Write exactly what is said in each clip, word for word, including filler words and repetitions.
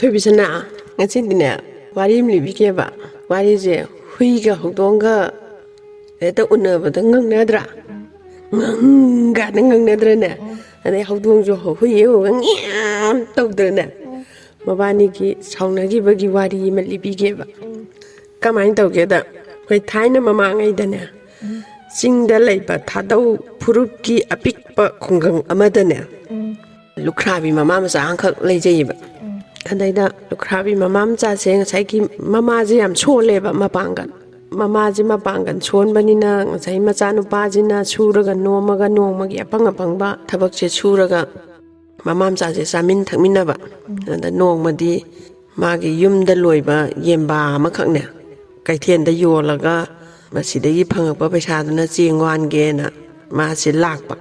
ꯊꯣꯏꯕꯤꯁꯅꯥ, ꯉꯁꯤꯗꯤꯅꯦ, ꯋꯥꯔꯤ ꯑꯃ ꯂꯤꯕꯤꯒꯦꯕ꯫ ꯋꯥꯔꯤꯁꯦ ꯍꯨꯏꯒ ꯍꯧꯗꯣꯡꯒ ꯍꯦꯛꯇ ꯎꯅꯕꯗ ꯉꯪꯅꯗ꯭ꯔꯥ? ꯉꯪꯒꯥꯏꯅ ꯉꯪꯅꯗ꯭ꯔꯅꯦ? ꯑꯗꯩ ꯍꯧꯗꯣꯡꯁꯨ ꯍꯨꯏ ꯎꯕꯒ ꯉꯤꯌꯥꯝ ꯇꯧꯗ꯭ꯔꯅꯦ? ꯃꯕꯥꯅꯤꯒꯤ ꯁꯥꯎꯅꯈꯤꯕꯒꯤ ꯋꯥꯔꯤ ꯑꯃ ꯂꯤꯕꯤꯒꯦꯕ꯫ ꯀꯃꯥꯏꯅ ꯇꯧꯒꯦꯗ, ꯑꯩꯈꯣꯏ ꯊꯥꯏꯅ ꯃꯃꯥꯡꯉꯩꯗꯅꯦ, ꯆꯤꯡꯗ ꯂꯩꯕ ꯊꯥꯗꯧ ꯐꯨꯔꯨꯞꯀꯤ ꯑꯄꯤꯛꯄ ꯈꯨꯡꯒꯪ ꯑꯃꯗꯅꯦ, ꯂꯨꯈ꯭ꯔꯥꯕꯤ ꯃꯃꯥ ꯃꯆꯥ ꯑꯃꯈꯛ ꯂꯩꯖꯩꯌꯦꯕ꯫ ꯑꯗꯩꯗ ꯂꯨꯈ꯭ꯔꯥꯕꯤ ꯃꯃꯥ ꯃꯆꯥꯁꯦ ꯉꯁꯥꯏꯒꯤ ꯃꯃꯥꯁꯦ ꯌꯥꯝ ꯁꯣꯜꯂꯦꯕ, ꯃꯄꯥꯡꯒꯜ꯫ ꯃꯃꯥꯁꯦ ꯃꯄꯥꯡꯒꯜ ꯁꯣꯟꯕꯅꯤꯅ ꯉꯁꯥꯏ ꯃꯆꯥꯅꯨꯄꯥꯁꯤꯅ ꯁꯨꯔꯒ ꯅꯣꯝꯃꯒ ꯅꯣꯡꯃꯒꯤ ꯑꯐꯪ ꯑꯐꯪꯕ ꯊꯕꯛꯁꯦ ꯁꯨꯔꯒ ꯃꯃꯥ ꯃꯆꯥꯁꯦ ꯆꯥꯃꯤꯟ ꯊꯛꯃꯤꯟꯅꯕ꯫ ꯑꯗ ꯅꯣꯡꯃꯗꯤ ꯃꯥꯒꯤ ꯌꯨꯝꯗ ꯂꯣꯏꯕ ꯌꯦꯟꯕꯥ ꯑꯃꯈꯛꯅꯦ, ꯀꯩꯊꯦꯜꯗ ꯌꯣꯜꯂꯒ ꯃꯁꯤꯗꯒꯤ ꯐꯪꯉꯛꯄ ꯄꯩꯁꯥꯗꯨꯅ ꯆꯦꯡ ꯋꯥꯟꯒꯦꯅ ꯃꯥꯁꯦ ꯂꯥꯛꯄ꯫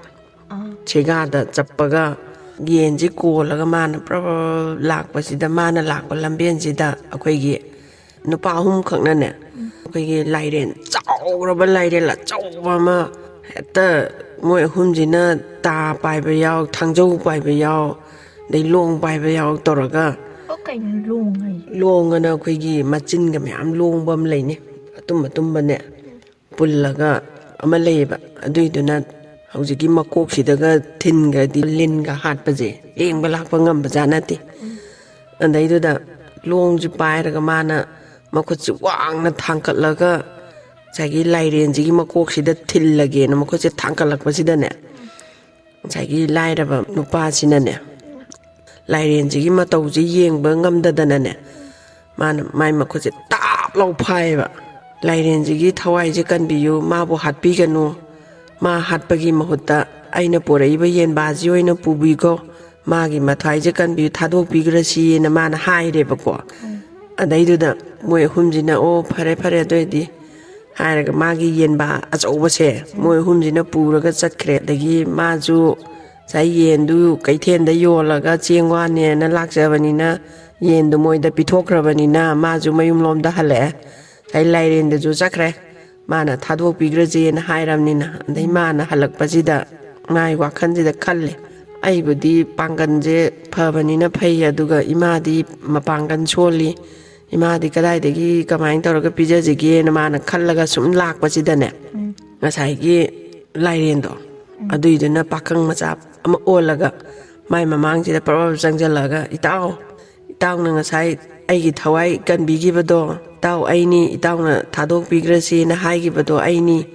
ꯁꯦꯒꯥꯗ ꯆꯞꯄꯒ ꯌꯦꯟꯁꯤ ꯀꯣꯜꯂꯒ ꯃꯥꯅ ꯄ꯭ꯔꯞ ꯄ꯭ꯔꯞ ꯂꯥꯛꯄꯁꯤꯗ, ꯃꯥꯅ ꯂꯥꯛꯄ ꯂꯝꯕꯦꯟꯁꯤꯗ ꯑꯩꯈꯣꯏꯒꯤ ꯅꯨꯄꯥ ꯑꯍꯨꯝꯈꯛꯅꯅꯦ, ꯑꯩꯈꯣꯏꯒꯤ ꯂꯥꯏꯔꯦꯟ, ꯆꯥꯎꯔꯕ ꯂꯥꯏꯔꯦꯟ ꯑꯆꯧꯕ ꯑꯃ, ꯍꯦꯛꯇ ꯃꯣꯏ ꯑꯍꯨꯝꯁꯤꯅ ꯇꯥ ꯄꯥꯏꯕ ꯌꯥꯎ, ꯊꯥꯡꯖꯧ ꯄꯥꯏꯕ ꯌꯥꯎ, ꯑꯗꯩ ꯂꯣꯡ ꯄꯥꯏꯕ ꯌꯥꯎ ꯇꯧꯔꯒ, ꯑꯣ, ꯀꯩꯅꯣ ꯂꯣꯡ ꯍꯥꯏꯁꯦ? ꯂꯣꯡ ꯑꯅ ꯑꯩꯈꯣꯏꯒꯤ ꯃꯆꯤꯟꯒ ꯃꯌꯥꯝ ꯂꯣꯡꯕ ꯑꯃ ꯂꯩꯅꯤ, ꯑꯇꯨꯝ ꯑꯇꯨꯝꯕꯅꯦ, ꯄꯨꯜꯂꯒ ꯑꯃ ꯂꯩꯌꯦꯕ꯫ ꯑꯗꯨꯏꯗꯨꯅ ꯍꯧꯖꯤꯛꯀꯤ ꯃꯀꯣꯛꯁꯤꯗꯒ ꯊꯤꯟꯈ꯭ꯔꯗꯤ ꯂꯤꯟꯒ ꯍꯥꯠꯄꯁꯦ ꯂꯦꯡꯕ ꯂꯥꯛꯄ ꯉꯝꯕ ꯖꯥꯠ ꯅꯠꯇꯦ꯫ ꯑꯗꯩꯗꯨꯗ ꯂꯣꯡꯁꯤ ꯄꯥꯏꯔꯒ ꯃꯥꯅ ꯃꯈꯨꯠꯁꯤ ꯋꯥꯡꯅ ꯊꯥꯡꯀꯠꯂꯒ ꯉꯁꯥꯏꯒꯤ ꯂꯥꯏꯔꯦꯟꯁꯤꯒꯤ ꯃꯀꯣꯛꯁꯤꯗ ꯊꯤꯜꯂꯒꯦꯅ ꯃꯈꯨꯠꯁꯦ ꯊꯥꯡꯀꯠꯂꯛꯄꯁꯤꯗꯅꯦ, ꯉꯁꯥꯏꯒꯤ ꯂꯥꯏꯔꯕ ꯅꯨꯄꯥꯁꯤꯅꯅꯦ, ꯂꯥꯏꯔꯦꯟꯁꯤꯒꯤ ꯃꯇꯧꯁꯤ ꯌꯦꯡꯕ ꯉꯝꯗꯗꯅꯅꯦ, ꯃꯥꯅ ꯃꯥꯏ ꯃꯈꯨꯠꯁꯦ ꯇꯥꯞ ꯂꯥꯎ ꯐꯥꯏꯌꯦꯕ꯫ "ꯂꯥꯏꯔꯦꯟꯁꯤꯒꯤ ꯊꯋꯥꯏꯁꯦ ꯀꯟꯕꯤꯌꯨ, ꯃꯥꯕꯨ ꯍꯥꯠꯄꯤꯒꯅꯨ, ꯃꯥ ꯍꯥꯠꯄꯒꯤ ꯃꯍꯨꯠꯇ ꯑꯩꯅ ꯄꯨꯔꯛꯏꯕ ꯌꯦꯟꯕꯥꯁꯤ ꯑꯣꯏꯅ ꯄꯨꯕꯤꯈꯣ, ꯃꯥꯒꯤ ꯃꯊ꯭ꯋꯥꯏꯁꯦ ꯀꯟꯕꯤꯌꯨ, ꯊꯥꯗꯣꯛꯄꯤꯈ꯭ꯔꯁꯤꯅ" ꯃꯥꯅ ꯍꯥꯏꯔꯦꯕꯀꯣ꯫ ꯑꯗꯩꯗꯨꯗ ꯃꯣꯏ ꯑꯍꯨꯝꯁꯤꯅ, "ꯑꯣ, ꯐꯔꯦ ꯐꯔꯦ, ꯑꯗꯨ ꯑꯣꯏꯗꯤ" ꯍꯥꯏꯔꯒ ꯃꯥꯒꯤ ꯌꯦꯟꯕꯥ ꯑꯆꯧꯕꯁꯦ ꯃꯣꯏ ꯑꯍꯨꯝꯁꯤꯅ ꯄꯨꯔꯒ ꯆꯠꯈ꯭ꯔꯦ꯫ ꯑꯗꯒꯤ ꯃꯥꯁꯨ ꯉꯁꯥꯏ ꯌꯦꯟꯗꯨ ꯀꯩꯊꯦꯜꯗ ꯌꯣꯜꯂꯒ ꯆꯦꯡ ꯋꯥꯅꯦꯅ ꯂꯥꯛꯆꯕꯅꯤꯅ, ꯌꯦꯟꯗꯨ ꯃꯣꯏꯗ ꯄꯤꯊꯣꯛꯈ꯭ꯔꯕꯅꯤꯅ ꯃꯥꯁꯨ ꯃꯌꯨꯝꯂꯣꯝꯗ ꯍꯜꯂꯛꯑꯦ꯫ ꯉꯁꯥꯏ ꯂꯥꯏꯔꯦꯟꯗꯨꯁꯨ ꯆꯠꯈ꯭ꯔꯦ, ꯃꯥꯅ ꯊꯥꯗꯣꯛꯄꯤꯈ꯭ꯔꯁꯦꯅ ꯍꯥꯏꯔꯕꯅꯤꯅ꯫ ꯑꯗꯩ ꯃꯥꯅ ꯍꯜꯂꯛꯄꯁꯤꯗ ꯃꯥꯒꯤ ꯋꯥꯈꯜꯁꯤꯗ ꯈꯜꯂꯦ, ꯑꯩꯕꯨꯗꯤ ꯄꯥꯡꯒꯜꯁꯦ ꯐꯕꯅꯤꯅ ꯐꯩ, ꯑꯗꯨꯒ ꯏꯃꯥꯗꯤ ꯃꯄꯥꯡꯒꯜ ꯁꯣꯜꯂꯤ꯫ ꯏꯃꯥꯗꯤ ꯀꯗꯥꯏꯗꯒꯤ ꯀꯃꯥꯏꯅ ꯇꯧꯔꯒ ꯄꯤꯖꯁꯤꯒꯦꯅ ꯃꯥꯅ ꯈꯜꯂꯒ ꯁꯨꯝ ꯂꯥꯛꯄꯁꯤꯗꯅꯦ, ꯎꯝ꯫ ꯉꯁꯥꯏꯒꯤ ꯂꯥꯏꯔꯦꯟꯗꯣ, ꯎꯝ꯫ ꯑꯗꯨꯏꯗꯨꯅ ꯄꯥꯈꯪ ꯃꯆꯥ ꯑꯃ ꯑꯣꯜꯂꯒ ꯃꯥꯏ ꯃꯃꯥꯡꯁꯤꯗ ꯄꯔꯞ ꯆꯪꯁꯤꯜꯂꯒ, "ꯏꯇꯥꯎ, ꯏꯇꯥꯎꯅ ꯉꯁꯥꯏ ꯑꯩꯒꯤ ꯊꯋꯥꯏ ꯀꯟꯕꯤꯈꯤꯕꯗꯣ, ꯏꯇꯥꯎ ꯑꯩꯅꯤ, ꯏꯇꯥꯎꯅ ꯊꯥꯗꯣꯛꯄꯤꯈ꯭ꯔꯁꯦꯅ ꯍꯥꯏꯈꯤꯕꯗꯣ ꯑꯩꯅꯤ꯫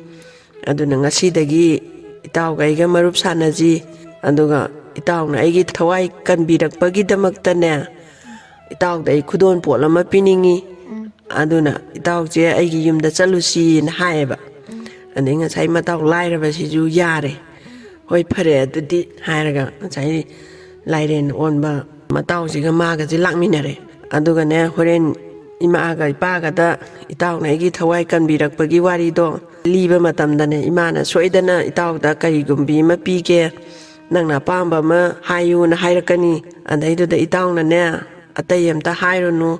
ꯑꯗꯨꯅ ꯉꯁꯤꯗꯒꯤ ꯏꯇꯥꯎꯒ ꯑꯩꯒ ꯃꯔꯨꯞ ꯁꯥꯟꯅꯁꯤ, ꯑꯗꯨꯒ ꯏꯇꯥꯎꯅ ꯑꯩꯒꯤ ꯊꯋꯥꯏ ꯀꯟꯕꯤꯔꯛꯄꯒꯤꯗꯃꯛꯇꯅꯦ, ꯏꯇꯥꯎꯗ ꯑꯩ ꯈꯨꯗꯣꯜ ꯄꯣꯠ ꯑꯃ ꯄꯤꯅꯤꯡꯉꯤ꯫ ꯎꯝ꯫ ꯑꯗꯨꯅ ꯏꯇꯥꯎꯁꯦ ꯑꯩꯒꯤ ꯌꯨꯝꯗ ꯆꯠꯂꯨꯁꯤꯅ" ꯍꯥꯏꯌꯦꯕ꯫ ꯎꯝ꯫ ꯑꯗꯩ ꯉꯁꯥꯏ ꯃꯇꯥꯎ ꯂꯥꯏꯔꯕꯁꯤꯁꯨ ꯌꯥꯔꯦ, "ꯍꯣꯏ, ꯐꯔꯦ ꯑꯗꯨꯗꯤ" ꯍꯥꯏꯔꯒ ꯉꯁꯥꯏ ꯂꯥꯏꯔꯦꯟ ꯑꯣꯟꯕ ꯃꯇꯥꯎꯁꯤꯒ ꯃꯥꯒꯁꯦ ꯂꯥꯛꯃꯤꯟꯅꯔꯦ꯫ ꯑꯗꯨꯒꯅꯦ, ꯍꯣꯔꯦꯟ ꯏꯃꯥꯒ ꯏꯄꯥꯒꯗ ꯏꯇꯥꯎꯅ ꯑꯩꯒꯤ ꯊꯋꯥꯏ ꯀꯟꯕꯤꯔꯛꯄꯒꯤ ꯋꯥꯔꯤꯗꯣ ꯂꯤꯕ ꯃꯇꯝꯗꯅꯦ, ꯏꯃꯥꯅ ꯁꯣꯏꯗꯅ ꯏꯇꯥꯎꯗ ꯀꯔꯤꯒꯨꯝꯕꯤ ꯑꯃ ꯄꯤꯒꯦ, ꯅꯪꯅ ꯑꯄꯥꯝꯕ ꯑꯃ ꯍꯥꯏꯌꯨꯅ ꯍꯥꯏꯔꯛꯀꯅꯤ꯫ ꯑꯗꯩꯗꯨꯗ ꯏꯇꯥꯎꯅꯅꯦ, "ꯑꯇꯩ ꯑꯝꯇ ꯍꯥꯏꯔꯨꯅꯨ,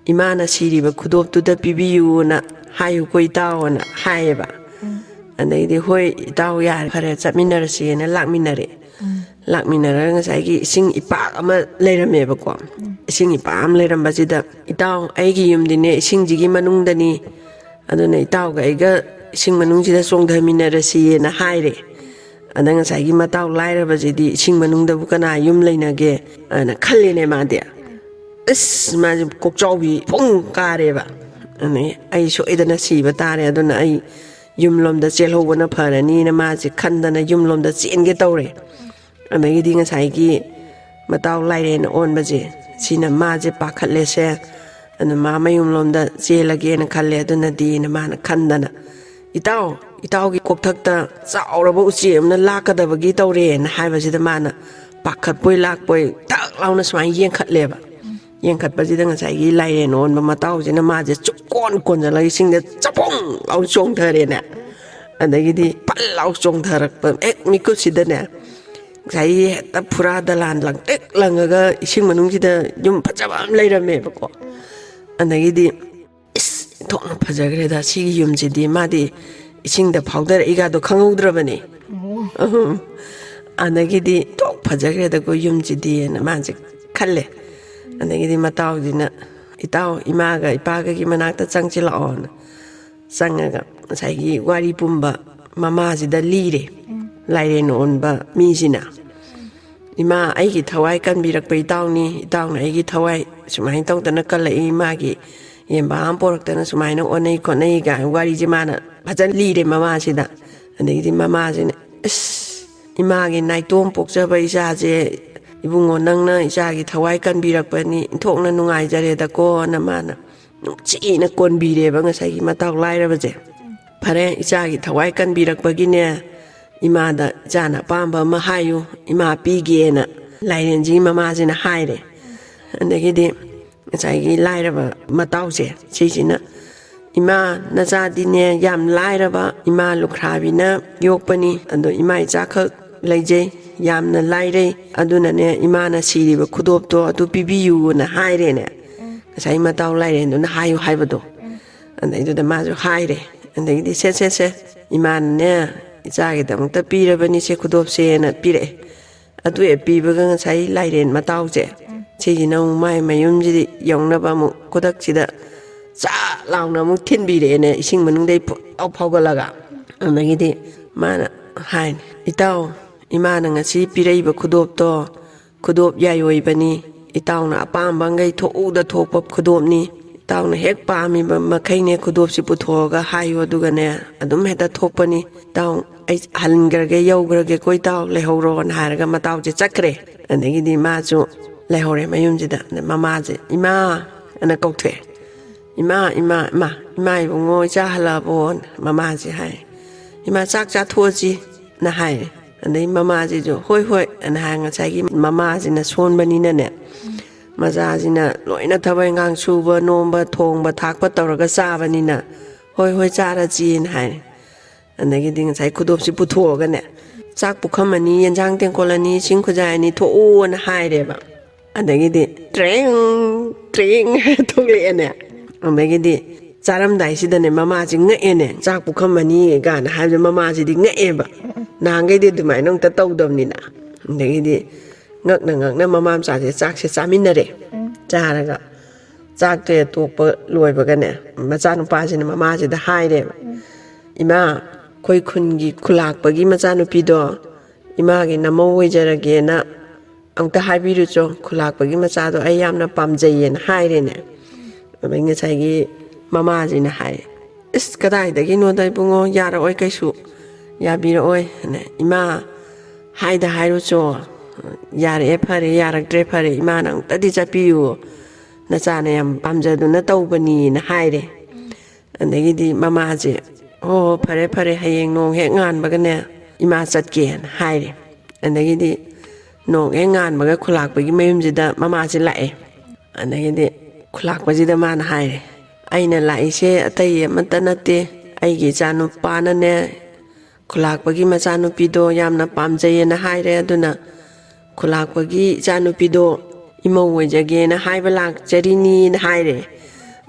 ꯏꯃꯥꯅ ꯁꯤꯔꯤꯕ ꯈꯨꯗꯣꯞꯇꯨꯗ ꯄꯤꯕꯤꯌꯨꯅ ꯍꯥꯏꯌꯨꯀꯣ ꯏꯇꯥꯎ" ꯑꯅ ꯍꯥꯏꯌꯦꯕ꯫ ꯎꯝ꯫ ꯑꯗꯩꯗꯤ, "ꯍꯣꯏ ꯏꯇꯥꯎ, ꯌꯥꯔꯦ, ꯐꯔꯦ, ꯆꯠꯃꯤꯟꯅꯔꯁꯦꯅ" ꯂꯥꯛꯃꯤꯟꯅꯔꯦ꯫ ꯎꯝ꯫ ꯂꯥꯛꯃꯤꯟꯅꯔꯒ ꯉꯁꯥꯏꯒꯤ ꯏꯁꯤꯡ ꯏꯄꯥꯛ ꯑꯃ ꯂꯩꯔꯝꯃꯦꯕꯀꯣ꯫ ꯎꯝ꯫ ꯏꯁꯤꯡ ꯏꯄꯥꯛ ꯑꯃ ꯂꯩꯔꯝꯕꯁꯤꯗ, "ꯏꯇꯥꯎ, ꯑꯩꯒꯤ ꯌꯨꯝꯗꯤꯅꯦ ꯏꯁꯤꯡꯁꯤꯒꯤ ꯃꯅꯨꯡꯗꯅꯤ, ꯑꯗꯨꯅ ꯏꯇꯥꯎꯒ ꯑꯩꯒ ꯏꯁꯤꯡ ꯃꯅꯨꯡꯁꯤꯗ ꯆꯣꯡꯊꯃꯤꯟꯅꯔꯁꯤꯅ" ꯍꯥꯏꯔꯦ꯫ ꯑꯗ ꯉꯁꯥꯏꯒꯤ ꯃꯇꯥꯎ ꯂꯥꯏꯔꯕꯁꯤꯗꯤ ꯏꯁꯤꯡ ꯃꯅꯨꯡꯗꯕꯨ ꯀꯅꯥ ꯌꯨꯝ ꯂꯩꯅꯒꯦ ꯑꯅ ꯈꯜꯂꯦꯅꯦ ꯃꯥꯗꯤ꯫ ꯑꯁ, ꯃꯥꯁꯦ ꯀꯣꯛꯆꯥꯎꯕꯤ ꯐꯨꯡ ꯀꯥꯔꯦꯕ꯫ ꯑꯗꯩ, "ꯑꯩ ꯁꯣꯏꯗꯅ ꯁꯤꯕ ꯇꯥꯔꯦ, ꯑꯗꯨꯅ ꯑꯩ ꯌꯨꯝꯂꯣꯝꯗ ꯆꯦꯜꯍꯧꯕꯅ ꯐꯔꯅꯤꯅ" ꯃꯥꯁꯦ ꯈꯟꯗꯅ ꯌꯨꯝꯂꯣꯝꯗ ꯆꯦꯟꯒꯦ ꯇꯧꯔꯦ꯫ ꯑꯗꯒꯤꯗꯤ ꯉꯁꯥꯏꯒꯤ ꯃꯇꯥꯎ ꯂꯥꯏꯔꯦꯟ ꯑꯣꯟꯕꯁꯦ, ꯁꯤꯅ ꯃꯥꯁꯦ ꯄꯥꯈꯠꯂꯦꯁꯦ, ꯑꯗꯨ ꯃꯥ ꯃꯌꯨꯝꯂꯣꯝꯗ ꯆꯦꯜꯂꯒꯦꯅ ꯈꯜꯂꯦ, ꯑꯗꯨꯅꯗꯤꯅ ꯃꯥꯅ ꯈꯟꯗꯅ, "ꯏꯇꯥꯎ, ꯏꯇꯥꯎꯒꯤ ꯀꯣꯛꯊꯛꯇ ꯆꯥꯎꯔꯕ ꯎꯆꯦꯛ ꯑꯃꯅ ꯂꯥꯛꯀꯗꯕꯒꯤ ꯇꯧꯔꯦꯅ" ꯍꯥꯏꯕꯁꯤꯗ ꯃꯥꯅ ꯄꯥꯈꯠꯄꯣꯏ ꯂꯥꯛꯄꯣꯏ ꯇꯛ ꯂꯥꯎꯅ ꯁꯨꯃꯥꯏꯅ ꯌꯦꯡꯈꯠꯂꯦꯕ꯫ ꯌꯦꯡꯈꯠꯄꯁꯤꯗ ꯉꯁꯥꯏꯒꯤ ꯂꯥꯏꯔꯦꯟ ꯑꯣꯟꯕ ꯃꯇꯥꯎꯁꯤꯅ ꯃꯥꯁꯦ ꯆꯨꯞꯀꯣꯟ ꯀꯣꯟꯁꯤꯜꯂꯒ ꯏꯁꯤꯡꯗ ꯆꯄꯨꯡ ꯂꯥꯎꯅ ꯆꯣꯡꯊꯔꯦꯅꯦ꯫ ꯑꯗꯒꯤꯗꯤ ꯄꯜ ꯂꯥꯎ ꯆꯣꯡꯊꯔꯛꯄ ꯍꯦꯛ ꯃꯤꯀꯨꯞꯁꯤꯗꯅꯦ, ꯉꯁꯥꯏꯒꯤ ꯍꯦꯛꯇ ꯐꯨꯔꯥ ꯗꯂꯥꯟ ꯂꯪꯇ꯭ꯔꯤꯛ ꯂꯪꯉꯒ ꯏꯁꯤꯡ ꯃꯅꯨꯡꯁꯤꯗ ꯌꯨꯝ ꯐꯖꯕ ꯑꯃ ꯂꯩꯔꯝꯃꯦꯕꯀꯣ꯫ ꯑꯗꯒꯤꯗꯤ, "ꯏꯁ, ꯊꯣꯛꯅ ꯐꯖꯈ꯭ꯔꯦꯗ ꯁꯤꯒꯤ ꯌꯨꯝꯁꯤꯗꯤ"꯫ ꯃꯥꯗꯤ ꯏꯁꯤꯡꯗ ꯐꯥꯎꯊꯔꯛꯏꯒꯗꯣ ꯈꯪꯍꯧꯗ꯭ꯔꯕꯅꯤ꯫ ꯑꯣ꯫ ꯑꯍꯨꯝ꯫ ꯑꯗꯒꯤꯗꯤ ꯊꯣꯛ ꯐꯖꯈ꯭ꯔꯦꯗꯀꯣ ꯌꯨꯝꯁꯤꯗꯤꯅ ꯃꯥꯁꯦ ꯈꯜꯂꯦ꯫ ꯑꯗꯒꯤꯗꯤ ꯃꯇꯥꯎꯁꯤꯅ, "ꯏꯇꯥꯎ, ꯏꯃꯥꯒ ꯏꯄꯥꯒꯒꯤ ꯃꯅꯥꯛꯇ ꯆꯪꯁꯤꯜꯂꯛꯑꯣꯅ" ꯆꯪꯉꯒ ꯉꯁꯥꯏꯒꯤ ꯋꯥꯔꯤ ꯄꯨꯝꯕ ꯃꯃꯥꯁꯤꯗ ꯂꯤꯔꯦ꯫ ꯂꯥꯏꯔꯦꯟ ꯑꯣꯟꯕ ꯃꯤꯁꯤꯅ, "ꯏꯃꯥ, ꯑꯩꯒꯤ ꯊꯋꯥꯏ ꯀꯟꯕꯤꯔꯛꯄ ꯏꯇꯥꯎꯅꯤ꯫ ꯏꯇꯥꯎꯅ ꯑꯩꯒꯤ ꯊꯋꯥꯏ ꯁꯨꯃꯥꯏꯅ ꯇꯧꯗꯅ ꯀꯜꯂꯛꯏ, ꯏꯃꯥꯒꯤ ꯌꯦꯟꯕꯥ ꯑꯃ ꯄꯣꯔꯛꯇꯅ ꯁꯨꯃꯥꯏꯅ ꯑꯣꯟꯅꯩ ꯈꯣꯠꯅꯩ" ꯀꯥꯏꯅ ꯋꯥꯔꯤꯁꯦ ꯃꯥꯅ ꯐꯖꯅ ꯂꯤꯔꯦ ꯃꯃꯥꯁꯤꯗ꯫ ꯑꯗꯒꯤꯗꯤ ꯃꯃꯥꯁꯤꯅ, "ꯑꯁ, ꯏꯃꯥꯒꯤ ꯅꯥꯏꯇꯣꯝ ꯄꯣꯛꯆꯕ ꯏꯆꯥꯁꯦ, ꯏꯕꯨꯡꯉꯣ, ꯅꯪꯅ ꯏꯆꯥꯒꯤ ꯊꯋꯥꯏ ꯀꯟꯕꯤꯔꯛꯄꯅꯤ, ꯏꯟꯊꯣꯛꯅ ꯅꯨꯡꯉꯥꯏꯖꯔꯦꯗꯀꯣꯅ" ꯃꯥꯅ ꯅꯨꯡꯁꯤꯅ ꯀꯣꯟꯕꯤꯔꯦꯕ ꯉꯁꯥꯏꯒꯤ ꯃꯇꯥꯎ ꯂꯥꯏꯔꯕꯁꯦ꯫ "ꯐꯔꯦ, ꯏꯆꯥꯒꯤ ꯊꯋꯥꯏ ꯀꯟꯕꯤꯔꯛꯄꯒꯤꯅꯦ, ꯏꯃꯥꯗ ꯏꯆꯥꯅ ꯑꯄꯥꯝꯕ ꯑꯃ ꯍꯥꯏꯌꯨ, ꯏꯃꯥ ꯄꯤꯒꯦꯅ" ꯂꯥꯏꯔꯦꯟꯁꯤꯒꯤ ꯃꯃꯥꯁꯤꯅ ꯍꯥꯏꯔꯦ꯫ ꯑꯗꯒꯤꯗꯤ ꯉꯁꯥꯏꯒꯤ ꯂꯥꯏꯔꯕ ꯃꯇꯥꯎꯁꯦ ꯁꯤꯁꯤꯅ, "ꯏꯃꯥ, ꯅꯆꯥꯗꯤꯅꯦ ꯌꯥꯝ ꯂꯥꯏꯔꯕ ꯏꯃꯥ ꯂꯨꯈ꯭ꯔꯥꯕꯤꯅ ꯌꯣꯛꯄꯅꯤ, ꯑꯗꯣ ꯏꯃꯥ ꯏꯆꯥꯈꯛ ꯂꯩꯖꯩ, ꯌꯥꯝꯅ ꯂꯥꯏꯔꯩ, ꯑꯗꯨꯅꯅꯦ ꯏꯃꯥꯅ ꯁꯤꯔꯤꯕ ꯈꯨꯗꯣꯞꯇꯣ ꯑꯗꯨ ꯄꯤꯕꯤꯌꯨꯅ" ꯍꯥꯏꯔꯦꯅꯦ꯫ ꯉꯁꯥꯏ ꯃꯇꯥꯎ ꯂꯥꯏꯔꯦꯟꯗꯨꯅ ꯍꯥꯏꯌꯨ ꯍꯥꯏꯕꯗꯣ꯫ ꯑꯗꯩꯗꯨꯗ ꯃꯥꯁꯨ ꯍꯥꯏꯔꯦ꯫ ꯑꯗꯒꯤꯗꯤ, "ꯁꯦ, ꯁꯦ, ꯁꯦ, ꯏꯃꯥꯅꯅꯦ ꯏꯆꯥꯒꯤꯗꯃꯛꯇ ꯄꯤꯔꯕꯅꯤ ꯁꯦ ꯈꯨꯗꯣꯞꯁꯦꯅ" ꯄꯤꯔꯛꯑꯦ꯫ ꯑꯗꯨ ꯍꯦꯛ ꯄꯤꯕꯒ ꯉꯁꯥꯏ ꯂꯥꯏꯔꯦꯟ ꯃꯇꯥꯎꯁꯦ ꯁꯤꯁꯤꯅ ꯑꯃꯨꯛ ꯃꯥꯏ ꯃꯌꯨꯝꯁꯤꯗꯤ ꯌꯧꯅꯕ ꯑꯃꯨꯛ ꯈꯨꯗꯛꯁꯤꯗ ꯆꯥꯛ ꯂꯥꯎꯅ ꯑꯃꯨꯛ ꯊꯤꯟꯕꯤꯔꯛꯑꯦꯅꯦ, ꯏꯁꯤꯡ ꯃꯅꯨꯡꯗꯩ ꯐꯨ-, ꯐꯥꯎ ꯐꯥꯎꯒꯠꯂꯒ꯫ ꯑꯗꯒꯤꯗꯤ ꯃꯥꯅ ꯍꯥꯏꯅꯤ, "ꯏꯇꯥꯎ, ꯏꯃꯥꯅ ꯉꯁꯤ ꯄꯤꯔꯛꯏꯕ ꯈꯨꯗꯣꯞꯇꯣ ꯈꯨꯗꯣꯞ ꯌꯥꯏꯑꯣꯏꯕꯅꯤ꯫ ꯏꯇꯥꯎꯅ ꯑꯄꯥꯝꯕ ꯉꯩ ꯊꯣꯛꯎꯗ ꯊꯣꯛꯄ ꯈꯨꯗꯣꯞꯅꯤ꯫ ꯏꯇꯥꯎꯅ ꯍꯦꯛ ꯄꯥꯝꯃꯤꯕ ꯃꯈꯩꯅꯦ ꯈꯨꯗꯣꯞꯁꯤ ꯄꯨꯊꯣꯛꯑꯒ ꯍꯥꯏꯌꯨ, ꯑꯗꯨꯒꯅꯦ ꯑꯗꯨꯝ ꯍꯦꯛꯇ ꯊꯣꯛꯄꯅꯤ꯫ ꯏꯇꯥꯎ, ꯑꯩ ꯍꯟꯈ꯭ꯔꯒꯦ, ꯌꯧꯈ꯭ꯔꯒꯦꯀꯣ ꯏꯇꯥꯎ, ꯂꯩꯍꯧꯔꯣꯅ" ꯍꯥꯏꯔꯒ ꯃꯇꯥꯎꯁꯦ ꯆꯠꯈ꯭ꯔꯦ꯫ ꯑꯗꯒꯤꯗꯤ ꯃꯥꯁꯨ ꯂꯩꯍꯧꯔꯦ ꯃꯌꯨꯝꯁꯤꯗ꯫ ꯑꯗ ꯃꯃꯥꯁꯦ, "ꯏꯃꯥ" ꯑꯅ ꯀꯧꯊꯣꯛꯑꯦ꯫ "ꯏꯃꯥ, ꯏꯃꯥ, ꯏꯃꯥ, ꯏꯃꯥ ꯏꯕꯨꯡꯉꯣ, ꯏꯆꯥ ꯍꯜꯂꯛꯑꯕꯣ?" ꯃꯃꯥꯁꯦ ꯍꯥꯏ꯫ "ꯏꯃꯥ, ꯆꯥꯛ ꯆꯥꯊꯣꯛꯑꯁꯤ" ꯅ ꯍꯥꯏꯔꯦ꯫ ꯑꯗꯩ ꯃꯃꯥꯁꯤꯁꯨ, "ꯍꯣꯏ, ꯍꯣꯏ" ꯑꯅ ꯍꯥꯏ꯫ ꯉꯁꯥꯏꯒꯤ ꯃꯃꯥꯁꯤꯅ ꯁꯣꯟꯕꯅꯤꯅꯅꯦ, ꯃꯆꯥꯁꯤꯅ ꯂꯣꯏꯅ ꯊꯕꯛ ꯏꯪꯈꯥꯡ ꯁꯨꯕ ꯅꯣꯝꯕ ꯊꯣꯡꯕ ꯊꯥꯛꯄ ꯇꯧꯔꯒ ꯆꯥꯕꯅꯤꯅ, "ꯍꯣꯏ, ꯍꯣꯏ, ꯆꯥꯔꯁꯤꯅ" ꯍꯥꯏꯔꯦ꯫ ꯑꯗꯒꯤꯗꯤ ꯉꯁꯥꯏ ꯈꯨꯗꯣꯞꯁꯤ ꯄꯨꯊꯣꯛꯑꯒꯅꯦ, "ꯆꯥꯛ ꯄꯨꯈꯝ ꯑꯅꯤ, ꯌꯦꯟꯁꯥꯡ ꯇꯦꯡꯀꯣꯜ ꯑꯅꯤ, ꯏꯁꯤꯡ ꯈꯨꯖꯥꯏ ꯑꯅꯤ ꯊꯣꯛꯎꯅ" ꯍꯥꯏꯔꯦꯕ꯫ ꯑꯗꯒꯤꯗꯤ ꯇ꯭ꯔꯦꯡ ꯇ꯭ꯔꯦꯡ ꯊꯣꯛꯂꯛꯑꯦꯅꯦ꯫ ꯑꯗꯒꯤꯗꯤ ꯆꯥꯔꯝꯗꯥꯏꯁꯤꯗꯅꯦ ꯃꯃꯥꯁꯤ ꯉꯛꯑꯦꯅꯦ, "ꯆꯥꯛ ꯄꯨꯈꯝ ꯑꯅꯤ" ꯀꯥꯏꯅ ꯍꯥꯏꯕꯗ ꯃꯃꯥꯁꯤꯗꯤ ꯉꯛꯑꯦꯕ, ꯅꯍꯥꯟꯈꯩꯗꯤ ꯑꯗꯨꯃꯥꯏꯅ ꯑꯝꯇ ꯇꯧꯗꯕꯅꯤꯅ꯫ ꯑꯗꯒꯤꯗꯤ ꯉꯛꯅ ꯉꯛꯅ ꯃꯃꯥ ꯃꯆꯥꯁꯦ ꯆꯥꯛꯁꯦ ꯆꯥꯃꯤꯟꯅꯔꯦ꯫ ꯆꯥꯔꯒ ꯆꯥꯛꯇꯣ ꯇꯣꯛꯄ ꯂꯣꯏꯕꯒꯅꯦ, ꯃꯆꯥꯅꯨꯄꯥꯁꯤꯅ ꯃꯃꯥꯁꯤꯗ ꯍꯥꯏꯔꯦꯕ, "ꯏꯃꯥ, ꯑꯩꯈꯣꯏ ꯈꯨꯟꯒꯤ ꯈꯨꯂꯥꯛꯄꯒꯤ ꯃꯆꯥꯅꯨꯄꯤꯗꯣ ꯏꯃꯥꯒꯤ ꯅꯃꯧ ꯑꯣꯏꯖꯔꯒꯦꯅ ꯑꯃꯨꯛꯇ ꯍꯥꯏꯕꯤꯔꯨꯆꯣ, ꯈꯨꯂꯥꯛꯄꯒꯤ ꯃꯆꯥꯗꯣ ꯑꯩ ꯌꯥꯝꯅ ꯄꯥꯝꯖꯩꯌꯦꯅ" ꯍꯥꯏꯔꯦꯅꯦ꯫ ꯑꯗꯩ ꯉꯁꯥꯏꯒꯤ ꯃꯃꯥꯁꯤꯅ ꯍꯥꯏ, "ꯏꯁ, ꯀꯗꯥꯏꯗꯒꯤꯅꯣꯗ ꯏꯕꯨꯡꯉꯣ, ꯌꯥꯔꯛꯑꯣꯏ ꯀꯩꯁꯨ, ꯌꯥꯕꯤꯔꯛꯑꯣꯏ꯫ ꯏꯃꯥ, ꯍꯥꯏꯗ ꯍꯥꯏꯔꯨꯆꯣ, ꯌꯥꯔꯛꯑꯦ ꯐꯔꯦ, ꯌꯥꯔꯛꯇ꯭ꯔꯦ ꯐꯔꯦ, ꯏꯃꯥꯅ ꯑꯃꯨꯛꯇꯗꯤ ꯆꯠꯄꯤꯌꯨ, ꯅꯆꯥꯅ ꯌꯥꯝ ꯄꯥꯝꯖꯗꯨꯅ ꯇꯧꯕꯅꯤꯅ" ꯍꯥꯏꯔꯦ꯫ ꯑꯗꯒꯤꯗꯤ ꯃꯃꯥꯁꯦ, "ꯍꯣ, ꯍꯣ, ꯐꯔꯦ ꯐꯔꯦ, ꯍꯌꯦꯡ ꯅꯣꯡ ꯍꯦꯛ ꯉꯥꯟꯕꯒꯅꯦ ꯏꯃꯥ ꯆꯠꯀꯦꯅ" ꯍꯥꯏꯔꯦ꯫ ꯑꯗꯒꯤꯗꯤ ꯅꯣꯡ ꯍꯦꯛ ꯉꯥꯟꯕꯒ ꯈꯨꯂꯥꯛꯄꯒꯤ ꯃꯌꯨꯝꯁꯤꯗ ꯃꯃꯥꯁꯦ ꯂꯥꯛꯑꯦ꯫ ꯑꯗꯒꯤꯗꯤ ꯈꯨꯂꯥꯛꯄꯁꯤꯗ ꯃꯥꯅ ꯍꯥꯏꯔꯦ, "ꯑꯩꯅ ꯂꯥꯛꯏꯁꯦ ꯑꯇꯩ ꯑꯃꯠꯇ ꯅꯠꯇꯦ, ꯑꯩꯒꯤ ꯏꯆꯥ ꯅꯨꯄꯥꯅꯅꯦ ꯈꯨꯂꯥꯛꯄꯒꯤ ꯃꯆꯥꯅꯨꯄꯤꯗꯣ ꯌꯥꯝꯅ ꯄꯥꯝꯖꯩꯌꯦꯅ ꯍꯥꯏꯔꯦ, ꯑꯗꯨꯅ ꯈꯨꯂꯥꯛꯄꯒꯤ ꯏꯆꯥꯅꯨꯄꯤꯗꯣ ꯏꯃꯧ ꯑꯣꯏꯖꯒꯦꯅ ꯍꯥꯏꯕ ꯂꯥꯛꯆꯔꯤꯅꯤꯅ" ꯍꯥꯏꯔꯦ꯫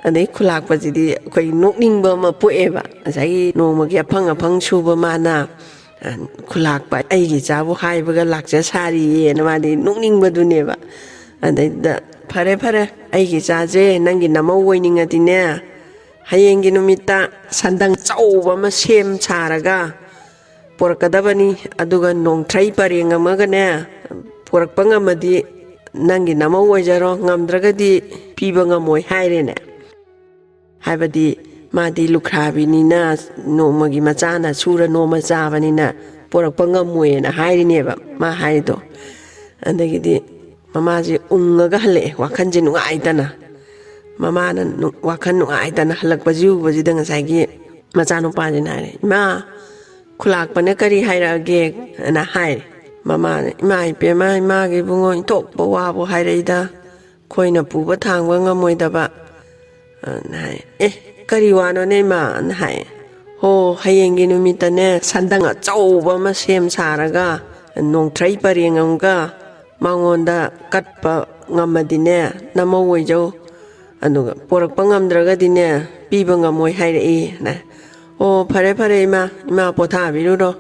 ꯑꯗꯩ ꯈꯨꯂꯥꯛꯄꯁꯤꯗꯤ ꯑꯩꯈꯣꯏ ꯅꯣꯛꯅꯤꯡꯕ ꯑꯃ ꯄꯣꯛꯑꯦꯕ꯫ ꯉꯁꯥꯏꯒꯤ ꯅꯣꯡꯃꯒꯤ ꯑꯐꯪ ꯑꯐꯪ ꯁꯨꯕ ꯃꯥꯅ, ꯑ, ꯈꯨꯂꯥꯛꯄ ꯑꯩꯒꯤ ꯏꯆꯥꯕꯨ ꯍꯥꯏꯕꯒ ꯂꯥꯛꯆ ꯁꯥꯔꯤꯌꯦꯅ ꯃꯥꯗꯤ ꯅꯣꯛꯅꯤꯡꯕꯗꯨꯅꯦꯕ꯫ ꯑꯗꯩꯗ, "ꯐꯔꯦ ꯐꯔꯦ, ꯑꯩꯒꯤ ꯏꯆꯥꯁꯦ ꯅꯪꯒꯤ ꯅꯃꯧ ꯑꯣꯏꯅꯤꯡꯉꯗꯤꯅꯦ, ꯍꯌꯦꯡꯒꯤ ꯅꯨꯃꯤꯠꯇ ꯁꯟꯗꯪ ꯑꯆꯧꯕ ꯑꯃ ꯁꯦꯝ ꯁꯥꯔꯒ ꯄꯣꯔꯛꯀꯗꯕꯅꯤ, ꯑꯗꯨꯒ ꯅꯣꯡꯊ꯭ꯔꯩ ꯄꯔꯦꯡ ꯑꯃꯒꯅꯦ ꯄꯣꯔꯛꯄ ꯉꯝꯃꯗꯤ ꯅꯪꯒꯤ ꯅꯃꯧ ꯑꯣꯏꯖꯔꯣ, ꯉꯝꯗ꯭ꯔꯒꯗꯤ ꯄꯤꯕ ꯉꯝꯃꯣꯏ" ꯍꯥꯏꯔꯦꯅꯦ꯫ ꯍꯥꯏꯕꯗꯤ ꯃꯥꯗꯤ ꯂꯨꯈ꯭ꯔꯥꯕꯤꯅꯤꯅ ꯅꯣꯡꯃꯒꯤ ꯃꯆꯥꯅ ꯁꯨꯔ ꯅꯣꯡꯃ ꯆꯥꯕꯅꯤꯅ ꯄꯣꯔꯛꯄ ꯉꯝꯃꯣꯏꯅ ꯍꯥꯏꯔꯤꯅꯦꯕ ꯃꯥ ꯍꯥꯏꯔꯤꯗꯣ꯫ ꯑꯗꯒꯤꯗꯤ ꯃꯃꯥꯁꯦ ꯎꯪꯉꯒ ꯍꯜꯂꯛꯑꯦ, ꯋꯥꯈꯜꯁꯦ ꯅꯨꯡꯉꯥꯏꯇꯅ꯫ ꯃꯃꯥꯅ ꯅꯨ-, ꯋꯥꯈꯜ ꯅꯨꯡꯉꯥꯏꯇꯅ ꯍꯜꯂꯛꯄꯁꯤ ꯎꯕꯁꯤꯗ ꯉꯁꯥꯏꯒꯤ ꯃꯆꯥꯅꯨꯄꯥꯁꯤꯅ ꯍꯥꯏꯔꯦ, "ꯏꯃꯥ, ꯈꯨꯂꯥꯛꯄꯅ ꯀꯔꯤ ꯍꯥꯏꯔꯛꯑꯒꯦ?" ꯑꯅ ꯍꯥꯏꯔꯦ꯫ ꯃꯃꯥꯅ, "ꯏꯃꯥ ꯏꯕꯦꯝꯃ, ꯏꯃꯥꯒꯤ ꯏꯕꯨꯡꯉꯣ, ꯏꯟꯊꯣꯛꯄ ꯋꯥꯕꯨ ꯍꯥꯏꯔꯛꯏꯗ, ꯑꯩꯈꯣꯏꯅ ꯄꯨꯕ ꯊꯥꯡꯕ ꯉꯝꯃꯣꯏꯗꯕ", ꯑꯅ ꯍꯥꯏ꯫ "ꯑꯦ, ꯀꯔꯤ ꯋꯥꯅꯣꯅꯦ ꯏꯃꯥ?" ꯑꯅ ꯍꯥꯏ꯫ "ꯍꯣ, ꯍꯌꯦꯡꯒꯤ ꯅꯨꯃꯤꯠꯇꯅꯦ ꯁꯟꯗꯪ ꯑꯆꯧꯕ ꯑꯃ ꯁꯦꯝ ꯁꯥꯔꯒ ꯅꯣꯡꯊ꯭ꯔꯩ ꯄꯔꯦꯡ ꯑꯃꯒ ꯃꯉꯣꯟꯗ ꯀꯠꯄ ꯉꯝꯃꯗꯤꯅꯦ ꯅꯃꯧ ꯑꯣꯏꯖꯧ, ꯑꯗꯨꯒ ꯄꯣꯔꯛꯄ ꯉꯝꯗ꯭ꯔꯒꯗꯤꯅꯦ ꯄꯤꯕ ꯉꯝꯃꯣꯏ ꯍꯥꯏꯔꯛꯏ" ꯑꯅ꯫ "ꯑꯣ, ꯐꯔꯦ ꯐꯔꯦ ꯏꯃꯥ, ꯏꯃꯥ ꯄꯣꯊꯥꯕꯤꯔꯨꯔꯣ,